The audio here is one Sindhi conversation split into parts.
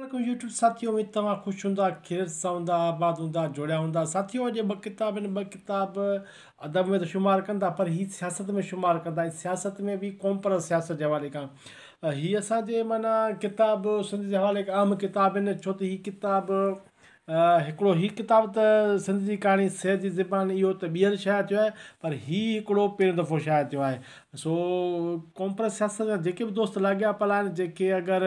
عليڪم يوٽيوب ساٿيو اميد توهان خوش هوندا خيريت سان هوندا آباد هوندا جوڙيا هوندا ساٿيو اڄ ٻه ڪتاب آهن ٻه ڪتاب ادب ۾ ته شمار ڪن ٿا پر هي سياست ۾ شمار ڪن ٿا ۽ سياست ۾ به قومپرست سياست جي حوالي کان هي اسان جي معنيٰ ڪتاب سنڌ جي حوالي کان اهم ڪتاب آهن ڇو ته هي ڪتاب هڪڙو هي ڪتاب ته سنڌ جي ڪهاڻي سيد جي زبان اهو ته ٻيهر شايع ٿيو آهي پر هي هڪڙو پهريون دفعو شايع ٿيو آهي سو قومپرست سياست سان جيڪي به دوست لاڳاپيل آهن جيڪي اگر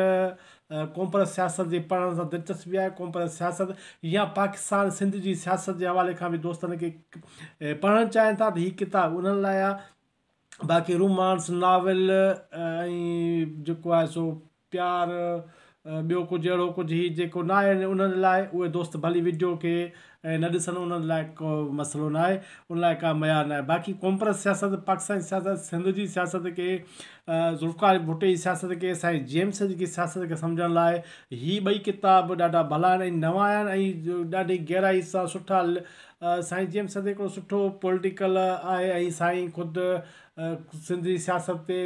قومپرست سياست جي پڙهڻ سان دلچسپي آهي قومپرست سياست يا پاڪستان سنڌ جي سياست جي حوالي کان به دوستن کي پڙهڻ چاهين ٿا ته هي ڪتاب انهن لاء آهي باقي رومانس ناول ۽ جيڪو آهي سو پيار ٻيو ڪجهه اهڙو ڪجهه هي جيڪو نه آهي انهن لاء اهي دوست ڀلي وڊيو کي نه ڏسن انهن لاء ڪو مسئلو نه آهي ان لاء ڪا ميار نه آهي باقي قومپرست سياست پاڪستاني سياست سنڌ جي سياست کي ذوالفقار ڀٽي جي سياست کي سائين جي ايم سيد جي سياست کي سمجهڻ لاء هي ٻئي ڪتاب ڏاڍا ڀلا آهن ۽ نوان آهن ۽ ڏاڍي گهرائي سان سٺا سائين جي ايم سيد هڪڙو سٺو پوليٽيڪل آهي ۽ سائين خود سنڌ جي سياست تي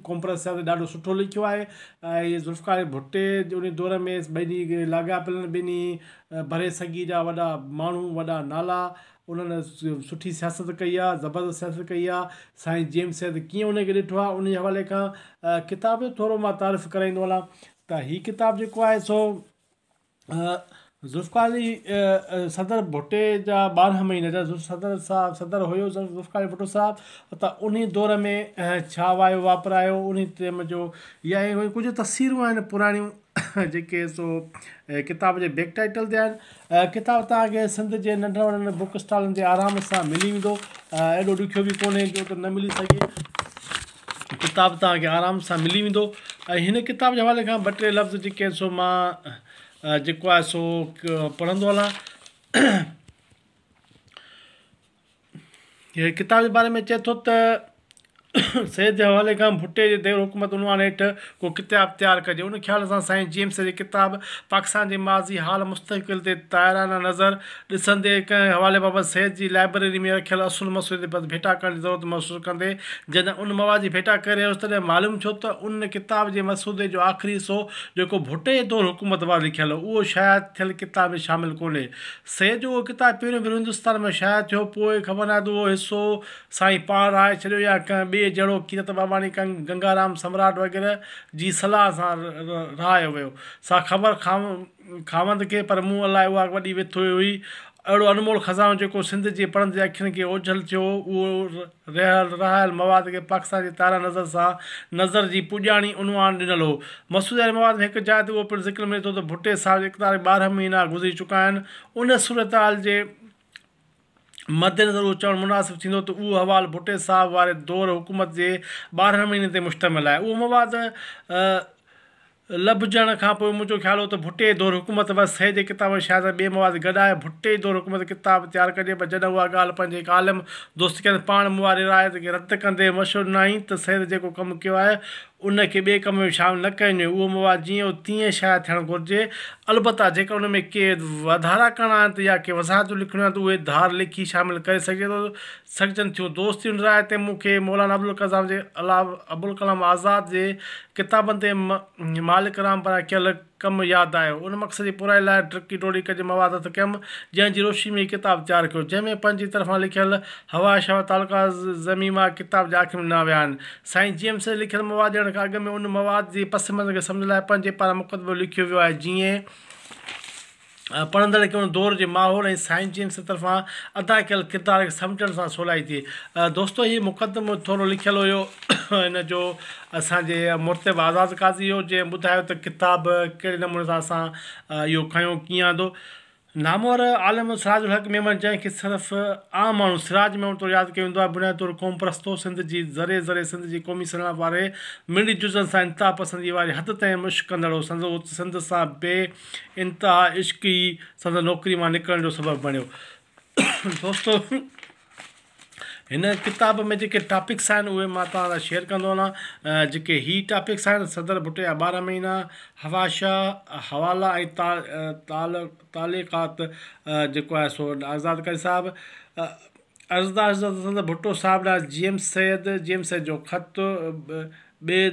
قومپرست سياست تي ڏاڍو سٺو لکيو آهي ۽ ذوالفقار ڀٽي ان دور ۾ ٻنهي لاڳاپيل ٻنهي برصغير جا وڏا ماڻهو وڏا نالا انهن سٺي سياست ڪئي آهي زبردست سياست ڪئي آهي سائين جي ايم سيد ڪيئن ان کي ڏٺو آهي ان جي حوالي کان ڪتاب جو ٿورو مان تعارف ڪرائيندو هلان ته هي ڪتاب جيڪو آهي سو ذوالفقار علي صدر ڀٽي جا ٻارهن مهينا جا صدر صاحب صدر هيو ذوالفقار علي ڀٽو صاحب ته انهي دور ۾ ڇا وايو واپرايو انهي ٽيم جو يا ڪجهه تصويرون آهن پراڻيون جيڪي سو ڪتاب جي بيڪ ٽائيٽل تي آهن ڪتاب توهان کي سنڌ جي ننڍن وڏن بڪ اسٽالن تي آرام سان ملي ويندو ايڏو ڏکيو به ڪونهي جو ته نه ملي سگهي ڪتاب توهان کي آرام سان ملي ويندو ۽ هن ڪتاب جي حوالي کان ٻه ٽي لفظ جيڪي آهن سو مان جيڪو آهي سو پڙهندو هلان هي ڪتاب جي باري ۾ چئي ٿو ته سيد جي حوالي کان ڀٽي جي دور حڪومت عنوان هيٺ ڪو ڪتاب تيار ڪجي ان خيال سان سائين جي ايم سيد جي ڪتاب پاڪستان جي ماضي حال مستقبل تي طائرانه نظر ڏسندي ڪنهن حوالي بابت سيد جي لائبريري ۾ رکيل اصل مسودي بابت ڀيٽا ڪرڻ جي ضرورت محسوس ڪندي جڏهن ان مواد جي ڀيٽا ڪري رهيو هوس تڏهن معلوم ٿيو ته ان ڪتاب جي مسودي جو آخري حصو جيڪو ڀٽي جي دور حڪومت بعد لکيل هو اهو شايع ٿيل ڪتاب ۾ شامل ڪونهي. سيد جو اهو ڪتاب پهريون ڀيرو هندستان ۾ شايع ٿيو پوء خبر ناهي ته اهو حصو سائين پاڻ رهائي ڇڏيو يا ڪنهن ٻئي جهڙوڪ ڪيرت ٻاٻاڻي، گنگارام سمراٽ وغيره جي صلاح سان رهايو ويو سا خبر خاوند کي، پر مون لاء اها وڏي وٿ هئي. اهڙو انمول خزانو جيڪو سنڌ جي پڙهندڙ جي اکين کي اوجهل ٿيو، اهو رهيل رهايل مواد کي پاڪستان جي طائرانه نظر سان نظر جي پڄاڻي عنوان ڏنل هو. مسودي واري مواد ۾ هڪ جاء تي اهو پڻ ذڪر ملي ٿو ته ڀٽي صاحب جي اقتدار کي 12 مهينا گذري چڪا آهن. ان صورتحال جي مدنظر اهو چوڻ مناسب ٿيندو ته اهو حوالو ڀٽي صاحب واري دور حڪومت جي 12 مهينن تي مشتمل آهي. اهو مواد لڀجڻ کان پوء منهنجو خيال هو ته ڀٽي جي دور حڪومت بابت سيد جي ڪتاب ۾ شايع ٿيل ٻئي مواد گڏائي ڀٽي جي دور حڪومت ڪتاب تيار ڪجي پر جڏهن اها ڳالهه پنهنجي هڪ عالم دوست کي ڪيم ته پاڻ مون واري راء کي رد ڪندي مشورو ڏنائين ته سيد جيڪو ڪم ڪيو آهي ان کي ٻئي ڪم ۾ شامل نه ڪيو وڃي اهو مواد جيئن هو تيئن شايع ٿيڻ گهرجي البته جيڪڏهن ان ۾ ڪي واڌارا ڪرڻا آهن يا ڪي وضاحتون لکڻيون آهن ته اهي ڌار لکي شامل ڪري سگهجن ٿيون. دوست جي ان راء تي مون کي مولانا ابوالڪلام جي ابوالڪلام آزاد جي ڪتابن تي مالڪ رام پاران ڪيل ڪم ياد آيو. ان مقصد جي پورائي لاء ڊڪي ڊوڙي ڪجهه مواد هٿ ڪيم، جنهن جي روشني ۾ هي ڪتاب تيار ڪيو، جنهن ۾ پنهنجي طرفان لکيل حواشي و تعلقات ضميمه ڪتاب جي آخر ۾ ڏنا ويا آهن. سائين جي ايم سيد لکيل مواد ڏيڻ کان اڳ ۾ ان مواد جي پس منظر کي سمجهڻ لاء پنهنجي پاران مقدمو لکيو ويو آهي، جيئن. پڙهندڙ کي ان دور جي ماحول ۽ سائين جي ايم سيد طرفان ادا ڪيل ڪردار کي سمجهڻ سان سولائي ٿئي. دوستو هي مقدمو ٿورو لکيل هيو ان جو اسان جي مرتب آزاد قاضي هو جنهن ٻڌايو ته ڪتاب ڪهڙي نموني سان اسان اهو کنيو ڪيئن آندو. نامور عالم سراج الحق ميمڻ جنهن کي صرف عام ماڻهو سراج ميمڻ طور ياد ڪيو ويندو آهي بنيادي طور قوم پرست هو سنڌ جي ذري ذري سنڌ جي قومي سڃاڻپ واري مڙني جزن سان انتها پسندي واري حد تائين عشق ڪندڙ هو سندس سنڌ سان بي انتها عشق ئي سندس نوڪري مان نڪرڻ جو سبب بڻيو. دوستو هن ڪتاب ۾ جيڪي ٽاپڪس آهن اهي مان توهان سان شيئر ڪندو هلان جيڪي هي ٽاپڪس آهن صدر ڀٽي جا 12 مهينا، حواشا، حوالا ۽ تعليقات جيڪو آهي سو آزاد قاضي صاحب عرضداشت صدر ڀٽو صاحب ڏانهن G M Syed, G M Syed جو خط، ٻئي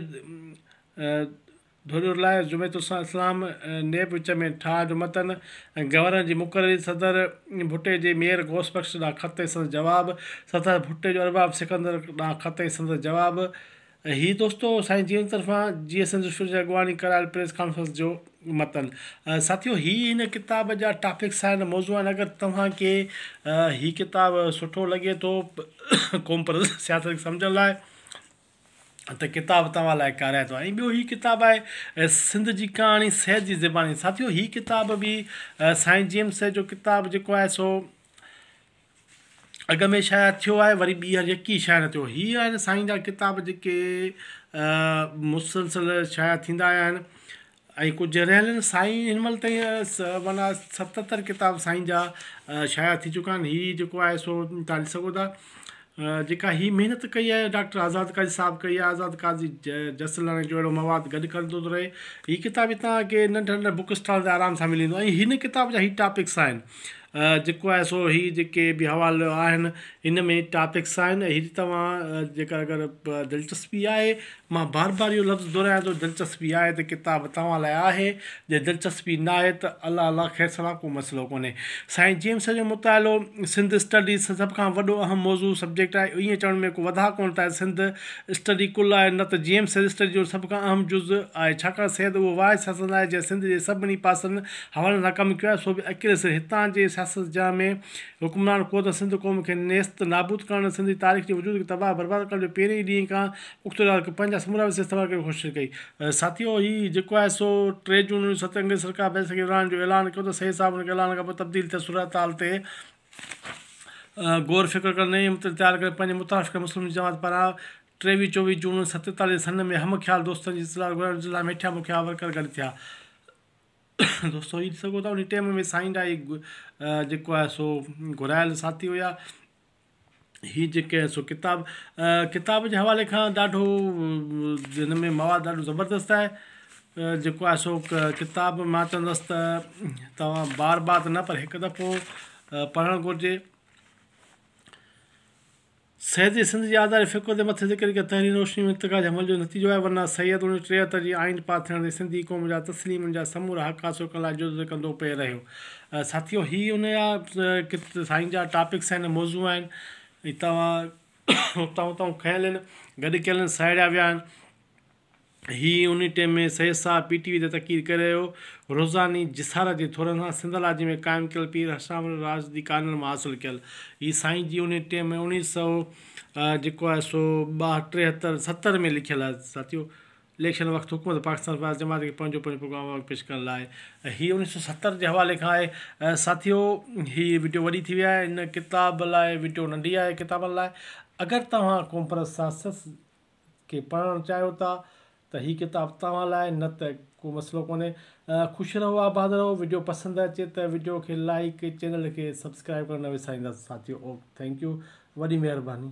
ڌرين لاء جمعيت الاسلام نيب وچ ۾ ٺاهه جو متن، گورنر جي مقرري، صدر ڀٽي جي مير غوث بخش ڏانهن خط ۽ سندس جواب، صدر ڀٽي جو ارباب سڪندر ڏانهن خط ۽ سندس جواب. هي دوستو سائين جي ايم طرفان جيئي سنڌ فيڊريشن جي اڳواڻي ڪرايل پريس ڪانفرنس جو متن. ساٿيو هي هن ڪتاب جا ٽاپڪس آهن موضوع آهن اگر توهان کي هي ڪتاب سٺو لڳي ٿو قومپرست سياست کي سمجهڻ لاء ته ڪتاب توهان لاء ڪارائتو آهي ۽ ٻيو هي ڪتاب آهي سنڌ جي ڪهاڻي سيد جي زباني ساٿيو هي ڪتاب به سائين جي ايم سيد جو ڪتاب جيڪو آهي سو اڳ ۾ شايع ٿيو آهي وري ٻيهر يڪي شايع نه ٿيو هي آهن سائين جا ڪتاب جيڪي مسلسل شايع ٿيندا آيا آهن ۽ ڪجهه رهيل آهن سائين هن مهل تائين معنيٰ 77 ڪتاب سائين جا شايع ٿي چڪا آهن هي جيڪو آهي سو توهان ڏسي سگهو ٿا جيڪا هي محنت ڪئي آهي ڊاڪٽر آزاد قاضي صاحب ڪئي آهي آزاد قاضي جسلاڻي جو اهڙو مواد گڏ ڪندو ٿو رهي هي ڪتاب توهان کي ننڍن ننڍن بڪ اسٽال تي آرام سان ملي ويندو ۽ هن ڪتاب جا هي ٽاپڪس آهن جيڪو آهي سو هي جيڪي به حوالا آهن هن ۾ ٽاپڪس آهن هي توهان جيڪر اگر دلچسپي آهي مان بار بار اهو لفظ دهرايان ٿو دلچسپي آهي ته ڪتاب توهان لاء آهي، جي دلچسپي ناهي ته الله الله خير سلام ڪو مسئلو ڪونهي. سائين جي ايم سيد جو مطالعو سنڌ اسٽڊي سڀ کان وڏو اهم موضوع سبجيڪٽ آهي ائين چوڻ ۾ ڪو وڌاء ڪونه ته سنڌ اسٽڊي ڪل آهي نه ته جي ايم سيد اسٽڊي جو سڀ کان اهم جز آهي ڇاڪاڻ سيد اهو واحد سياستدان آهي جنهن سنڌ جي سڀني پاسن حوالن سان ڪم ڪيو آهي سو به اڪيلي سر هتان جي سياست جنهن ۾ حڪمران قوت سنڌ قوم کي نيست نابود ڪرڻ سنڌ جي تاريخ جي وجود کي تباهه برباد ڪرڻ جو پهرين ئي ڏينهن کان پختو ارادو ڪيو پنهنجا سمورا وس استعمال ڪري ڪوشش ڪئي. ساٿيو هي جيڪو آهي سو 3 جون 1970 انگريز سرڪار برصغير ورهائڻ جو اعلان ڪيو ته سيد صاحب ان اعلان کان پوء تبديل ٿيل صورتحال تي غور فڪر ڪري نئين متن تيار ڪري پنهنجي متعارف ڪيل مسلم ليگ جماعت پاران 23 24 جون 1947 سن ۾ هم خيال دوستن جي اجلاس گهرايو ان اجلاس ۾ هيٺيان مکيه ورڪر گڏ ٿيا. دوستو هي ڏسي سگهو ٿا ان ٽيم ۾ سائين جا هي جيڪو آهي سو گهرايل ساٿي هيا. هي جيڪي آهي سو ڪتاب ڪتاب جي حوالي کان ڏاڍو هن ۾ مواد ڏاڍو زبردست آهي جيڪو آهي سو ڪتاب مان چوندس ته توهان بار بار ته نه پر هڪ دفعو پڙهڻ گهرجي. سيد جي سنڌ جي آزادي فڪر تي مٿي ذڪر ڪيل تحريرن روشني ۾ ارتقا جي عمل جو نتيجو آهي ورنه سيد 1973 جي آئين پاس ٿيڻ تائين سنڌي قوم جا تسليم ان جا سمورا حق حاصل ڪرڻ لاء جدوجهد ڪندو پئي رهيو. ساٿيو هي ان جا سائين جا ٽاپڪس آهن موضوع آهن هي توهان اتان اتان کنيل آهن گڏ ڪيل آهن سهيڙيا ويا آهن هي ان ٽيم ۾ سيد صاحب پي ٽي وي تي تقرير ڪري رهيو روزاني جسارت جي ٿورن سان سنڌالاجي ۾ قائم ڪيل پير حسام راشدي ڪارنر مان حاصل ڪيل هي سائين جي ان ٽيم ۾ 1900 جيڪو آهي سو 73 70 ۾ لکيل آهي ساٿيو اليڪشن وقت حڪومت پاڪستان فائز جماعت کي پنهنجو پنهنجو پروگرام عوام کي پيش ڪرڻ لاء هي 1970 جي حوالي کان آهي ساٿيو هي وڊيو وڏي ٿي وئي آهي ان ڪتاب لاء وڊيو ننڍي آهي ڪتابن لاء اگر توهان قومپرست سياست کي پڙهڻ چاهيو ٿا ته هي ڪتاب توهان لاء نه ته ڪو مسئلو ڪونهي خوش رهو آباد رهو وڊيو پسند اچي ته وڊيو کي لائيڪ چينل کي سبسڪرائب ڪرڻ نه وساريندا ساٿيو اوڪ thank you وڏي مهرباني.